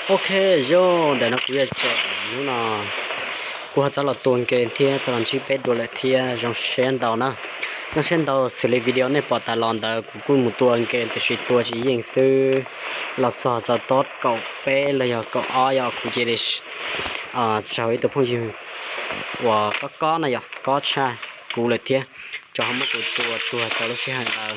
Ok, zoo ntawm no kuv yog Tsom, hnub no kuv ho txog los tua nkees thiab txog los ntsib peb dua lawm thiab, zoo siab ntau na. Zoo siab ntau xws li video nej pom tas los ntawd kuv kuj mus tua nkees tiam sis tua tsis yeej xwb. Los txog txog tob kaum peb los yog kaum ob yog kuv cia li tsaug ib tug phooj ywg uas Kob Kob no yog Kob tshaj kuv lawm thiab, tso ho muab kuv tua tuag txog lub sij hawm ntawd.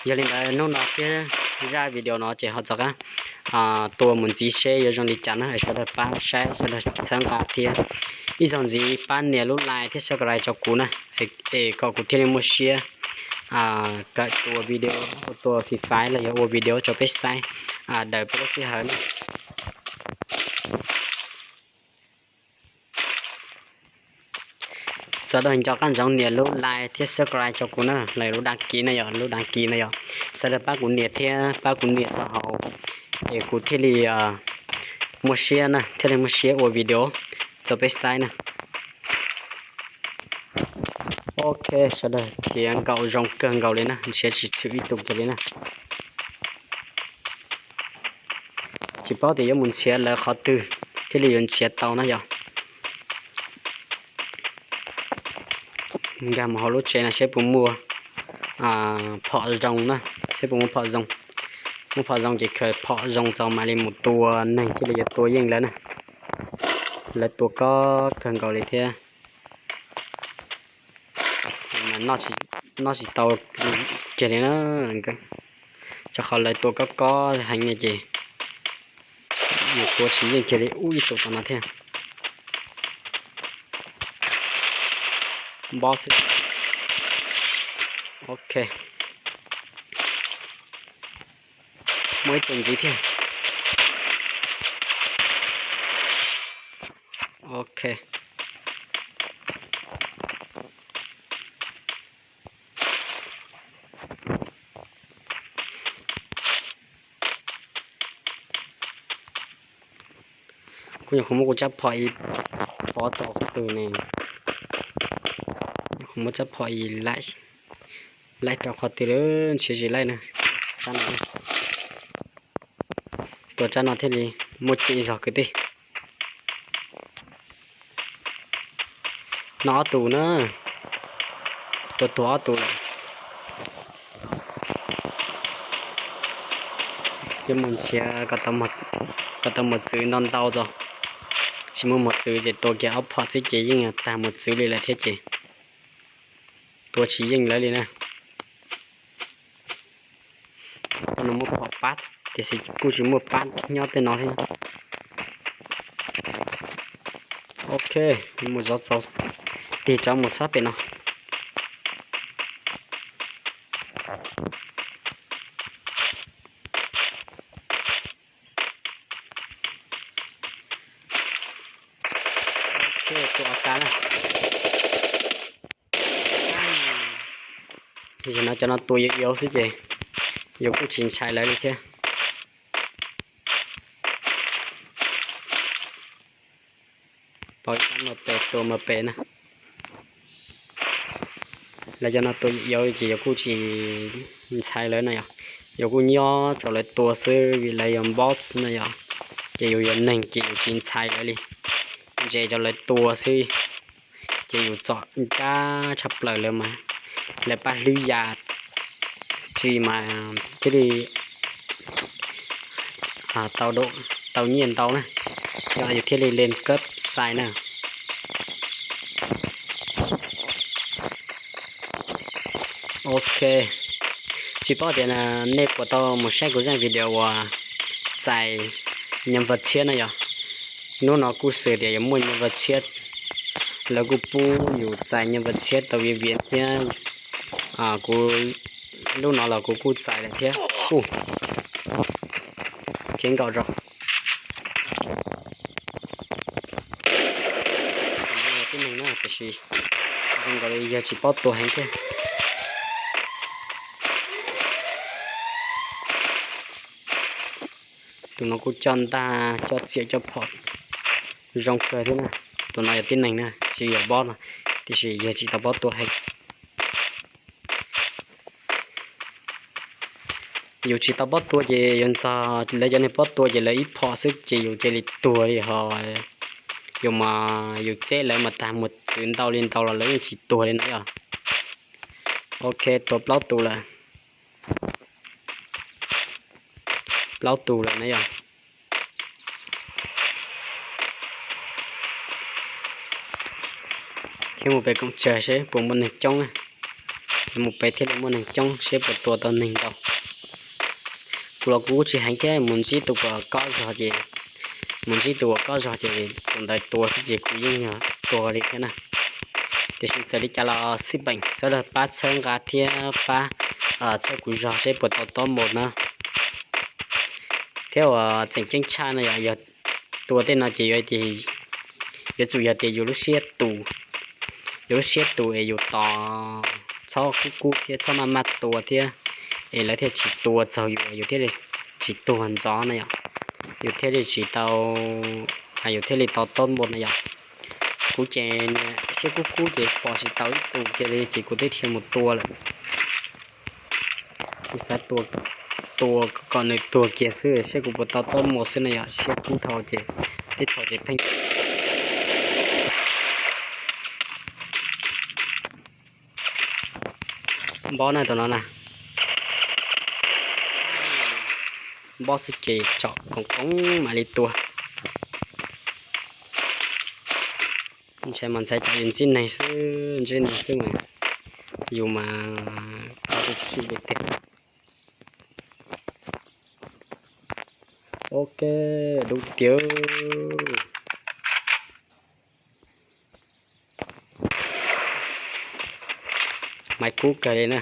Yog li ntawd hnub no thiab zaj video no ces ho txog qab tua mus ntxiv seb yuav zoo li cas na, es sawv daws pab saib sawv daws txhawb nqa thiab ib zaug ntxiv pab nias lub like thiab subscribe rau kuv na, es kom kuv thiaj li muaj siab kawm tua video, ua tua Free Fire los yog ua video rau peb saib daws peb lub sij hawm na. Sawv daws nco qab ntsoov nias lub like thiab subscribe rau kuv na, los lub đăng ký no yog, lub đăng ký no yog, sawv daws pab kuv nias thiab pab kuv nias txog hauv es kuv thiaj li muaj siab na, thiaj li muaj siab ua video rau peb saib na. Ok, sawv daws khiav nkaum zoo kawg nkaus li na, nrhiav tsis tshwm ib tug kiag li na. Tsis paub tias yuav mus nrhiav lawv qhov twg thiaj li yuav nrhiav tau na yog. Nkag mus hauv lub tsev no seb puas muaj phom zoo na, seb puas muaj phom zoo. Muaj phom zoo ces khaws phom zoo txaus mam li mus tua neeg thiaj li yuav tua yeej lawv na. Lawv tua kob kawg nkaus li thiab. Noj tsis tau kiag li na, rau qhov lawv tua kob kob heev no ces yus tua tsis yeej kiag li. Ub, ib tug tom no thiab. Npob xwb. Ok. Muaj ib tug ntxiv thiab. Ok. Kuv nyuam qhuav muab kuv tsab phom ib pov rau qhov twg ne. Nyuam qhuav muab tsab phom ib laim rau qhov twg lawm, ntshe tsis laim na. Tsab no, tua tsab no thiaj li muaj ceem zog kwv tij. Noj ob tug na, tua tuag ob tug lawm. Yuav mus nrhiav kom tau mos txwv ntau ntau tso, tsis muaj mos txwv ces tua kiag ob phom xwb ces yeej tag mos txwv li lawm thiab ces tua tsis yeej lawv li na. Tej no muaj phom pab tiam sis kuj tsis muaj pab nyob tej no thiab. Ok, mus zov txaus, tig rov mus sab pem no. Tua A K na. Tam sim no cov no tua yuav yuav xwb ces yuav kuj tsis ntshai lawv li thiab. Pom ib sab M P tua M P na. Lawv cov no tua yuav yuav ces yuav kuj tsis ntshai lawv na yom. Yuav kuj nyob rau lawv tua xwb vim lawv yog boss na yom. Ces yus yog neeg ces yus tsis ntshai lawv li. Ntse rau lawv tua xwb. Ces yus txom nyab tshaj plaws lawv mas, lawv pab hlwb yam tsis mas thiaj li tau ntau na, yog yus thiaj li leej kab xais na. Ok, tsis paub tias nej puas tau mus saib kuv zaj video uas txais nyam vaj tshiab na yom. Hnub no kuj xws tias yuav muaj nyam vaj tshiab, lawv kuj pub yus txais nyam vaj tshiab tau viv viav thiab. Kuv lub no los kuv kuj txais lawm thiab. Kuj khiav nkaum zog. Tib neeg na tiam sis zoo nkaus li yawg tsis paub tua heev thiab. Tus no kuj coj ntaj coj txiam coj phom zoo kawg thiab na. Tus no yog tib neeg na tsis yog boss no, tiam sis yawg tsis tau paub tua heev. Yus tsis tau pob tua ces yus ntxog lawv cov niag pob tua ces lawv ib phom xwb ces yus cia li tuag li hos. Yus mas yus tseb lawv mas tag mus txwv ntau li ntau los lawv yeej tsis tuag li na yog. Ok, tua plaub tus lawm. Plaub tus lawm na yog. Thiab mus pem koom tsawg seb puas muaj neeg coob na. Mus pem thiaj li muaj neeg coob seb puas tua tau neeg ntau. Kuv los kuv kuj tsis heev thiab, mus ntsib tus uas kob zog ces, mus ntsib tus uas kob zog ces tus ntawd tua xwb ces kuv yeej yog tua li thiab na. Tiam sis txawm li cas los xij peem sawv daws pab txhawb nqa thiab pab txhawb kuv zog seb puas tau tob mus na. Thiab uas tseem ceeb tshaj no yog, yog tua tej no ces yuav, yuav tsum yog tias yus lub siab tus, yus lub siab tus es yus tos txhob kub kub thiab txhob maj maj tua thiab es lawv thiaj tsis tua txaug yus, yus thiaj li tsis tuag ntxov na yom. Yus thiaj li tsis tau, yus thiaj li tau tob npua na yom. Kuv ces siab kub kub ces pom tsis tau ib tus kiag li ces kuv twb dhia mus tua lawm. Kuv xav tua, tua kom nws tuag kiag xwb seb kuv puas tau tob npua xwb na yom. Siab kub dhau ces tib thaum ces pheej npob na tus no na. Npob xwb ces tsom koom koom mam li tua. Ntshai mas ntshai tsam yus ntsib neeg xwb, ntsib neeg xwb mas yus mas kov tsis tsim li tiag. Ok, dub tiag. Maiv kub kawg li na.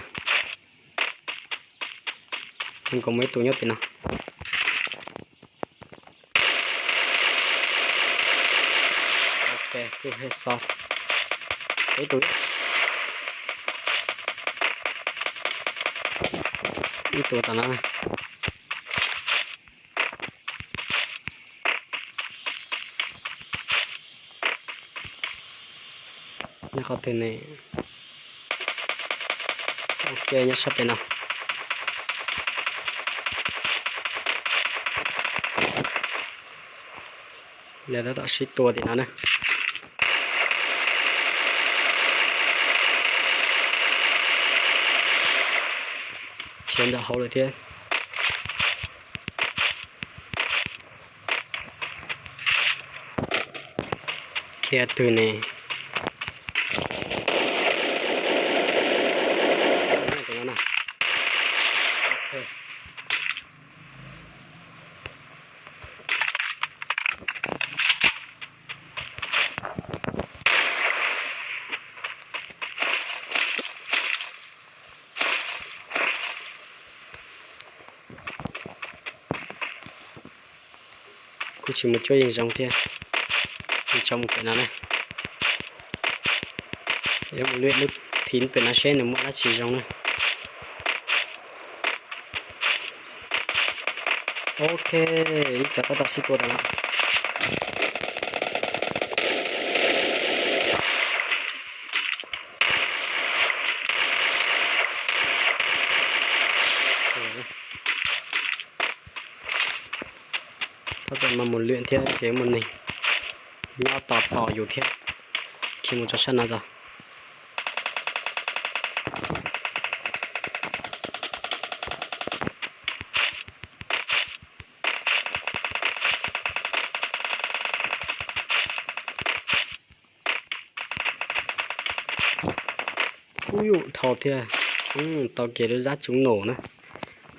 Nkaus muaj ib tug nyob pem no. Ok, kuj he xo. Ib tug, ib tug tom no. Nyob qhov twg ne? Ok, nyob sab pem no. Lawv tab tom sib tua tim no na. Khiav ntawm hauv lawm thiab. Khiav twg ne? Kuj tsis mus cuab yeej zoo thiab. Tso mus pem no na. Yuav mus lwm lub thib pem no seb nws muaj dab tsi zoo na. Ok, ib co tab tom sib tua tas lawm. Tab tom mas mus lwm thiab ces muaj neeg nyob tos tos yus thiab. Khiav mus rau sab no tso. Ub, dhau thiab. Tau kiag lub zab tsuv num na.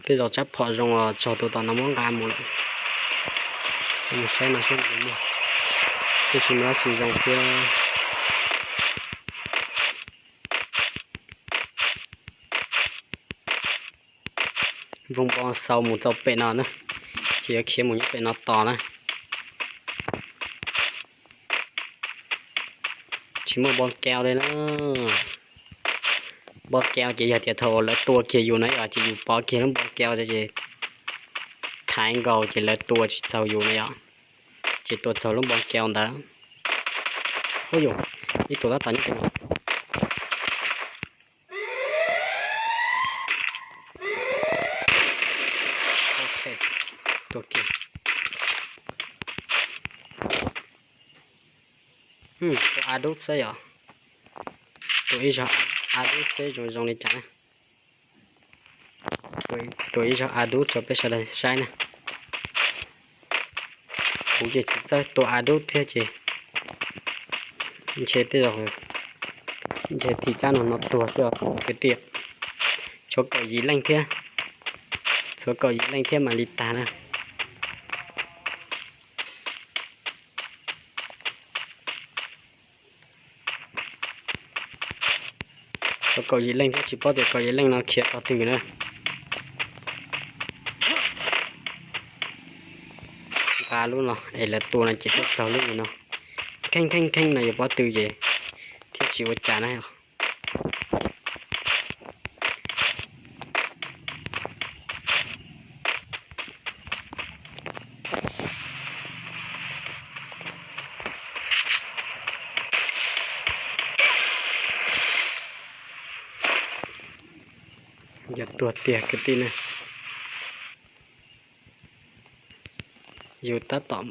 Tej zaum tsab phom zoo los tsaug tus tom no muab nqa mus lawm. Mus saib no seb nws muaj, tab sis mas dab tsi zoo thiab. Voos npo xau mus txog pem no na, ces yuav khiav mus nyob pem no tos na. Tsis muaj npo kau li na. Npo kau ces yog tias thaum lawv tua kiag yus na yom, ces yus pov kiag lub npo kau ces thaiv nkaus ces lawv tua tsis txaug yus na yom, ces tua txaug lub npo kau ntawd. Ub yus, ib tug tab tom nyob pem no. Tua a dub xwb yom. Tua ib zaug a dub xwb zoo zoo li cas na. Tua ib zaug a dub rau peb sawv daws saib na. Kuv ces tsis txawj tua a dub thiab ces ntshe tej zaum ntshe thim cab no no tuag xwb kwv tij. Tshuav kaum yim leej thiab, tshuav kaum yim leej thiab mam li tag na. Tshuav kaum yim leej thiab tsis paub tias kaum yim leej no khiav tog twg na. Nqa lub no es lawv tua no ces thiaj txog lub no. Kheej kheej kheej no yuav pob tw ces thiaj tsis ua cas na. Yog tuag tiag kwv tij na. Yus tab tom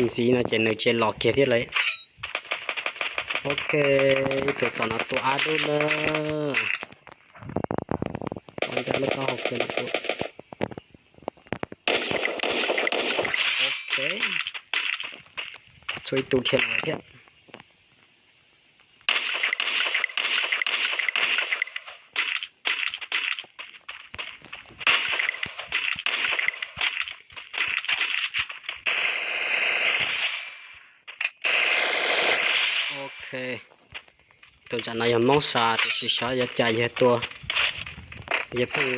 ntxiv no ces nws ces los kiag thiab lawm. Ok, ib tug tom no tua ab dub na. Tua ncaj lub taub hau kiag no tua. Ok, tshuav ib tug kiag lawm thiab. Ok, tus tsam no yog Hmoob Sa tiam sis xyov yog cas yawg tua, yawg pheej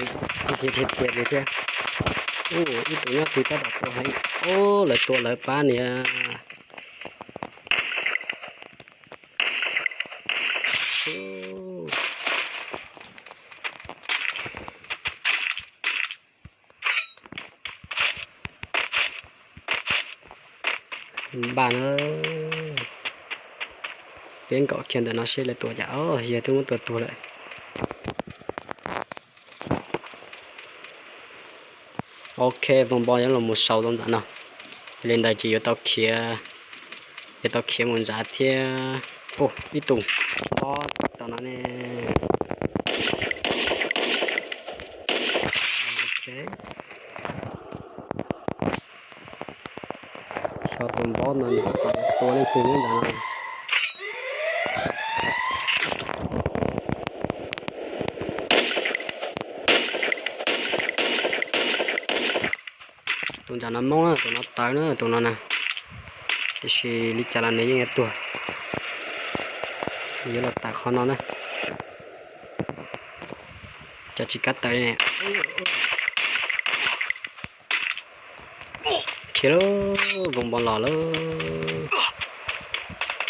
dhia dhia dhia li thiab. Ub, ib tug nyob twg tab tom tua heev. Ub, lawv tua lawv pab niam. Npaj na, peb nkaum kiag ntawm no seb lawv tua cas. Yawg twb muab tua tuag lawm. Ok, voo npo yuav los mus sau rau ntawm no. Yog li ntawd ces yuav tau khiav, yuav tau khiav mus ntsav thiab. Ub, ib tug npob tom no ne. Xyov tus npob no nws tab tom tua leej twg nyob ntawd no. Tus ntsam no Hmoob na, tus no tawv na, tus no na. Tiam sis li cas los nws yeej yuav tuag. Yuav los tawm qhov no na. Cas tsis kav tawm li ne. Khiav lauj, voo npo los lauj.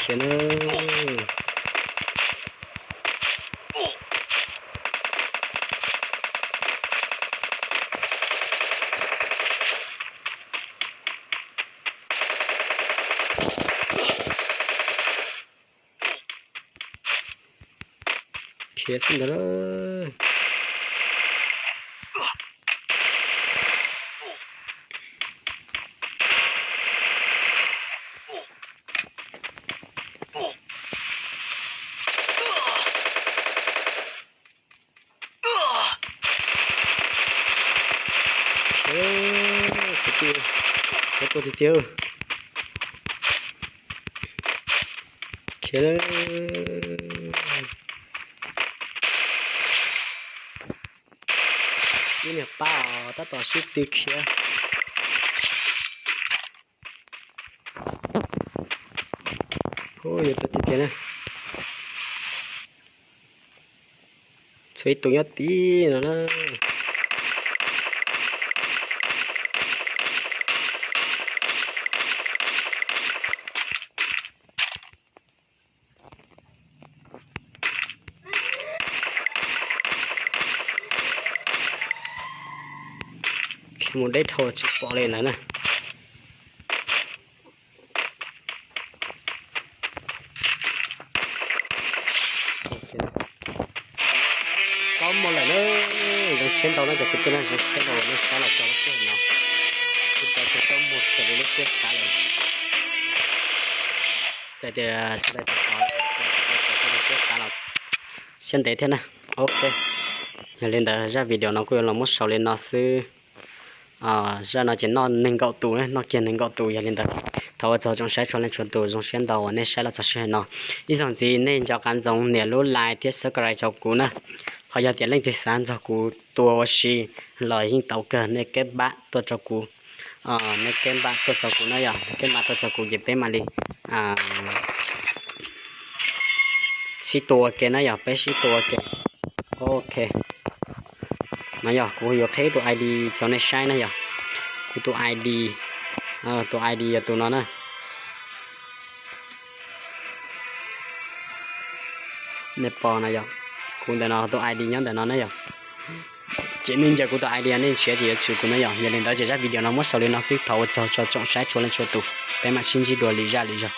Khiav na. Khiav xwb ntawd lauj. Khiav tiag tiag. Khiav. Ib niag pab os, tab tom sib tw khiav. Hu, yuav tuag tiag tiag na. Tshuav ib tug nyob tid no na. Khiav mus deb dhau tsis pom li ntawd na. Tau muag lawm na, zoo siab ntau na cov kwv tij na, zoo siab ntau nej saib los txog lub sij hawm no. Kuv tau cov tau muag raws li lub siab xav lawm. Txawm tias siab ntev thiab na. Ok, yog li ntawd zaj video no kuj yuav los muab xaus li no xwb. Zaj no ces noj nees nkaum tus, noj kiag nees nkaum tus. Yog li ntawd thov ua tsaug tsoom saib txhua leej txhua tus, zoo siab ntau uas nej saib los txog sij hawm no. Ib zaug ntxiv nej nco qab ntsoov nias lub like thiab subscribe rau kuv na. Ho yog tias leej twg xav nrog kuv tua ua si los yeej tau kawg, nej keb npam tuaj rau kuv, nej keb npam tuaj rau kuv na yom, keb npam tuaj rau kuv ces peb mam li sib tua ua ke na yom, peb sib tua ua ke. Ok, no yog kuv yuav qhib tus ID rau nej saib na yom. Kuv tus ID, tus ID yog tus no na. Nej pom no yog, kuv ntawm no tus ID nyob ntawm no na yom. Ces nej ncaws kuv tus ID nej nrhiav ces yuav tshwm kuv na yom. Yog li ntawd ces zaj video no muab xaus li no xwb, thov ua tsaug tsoom saib txhua leej txhua tus, peb mam sib ntsib dua lwm zaj lwm zaug.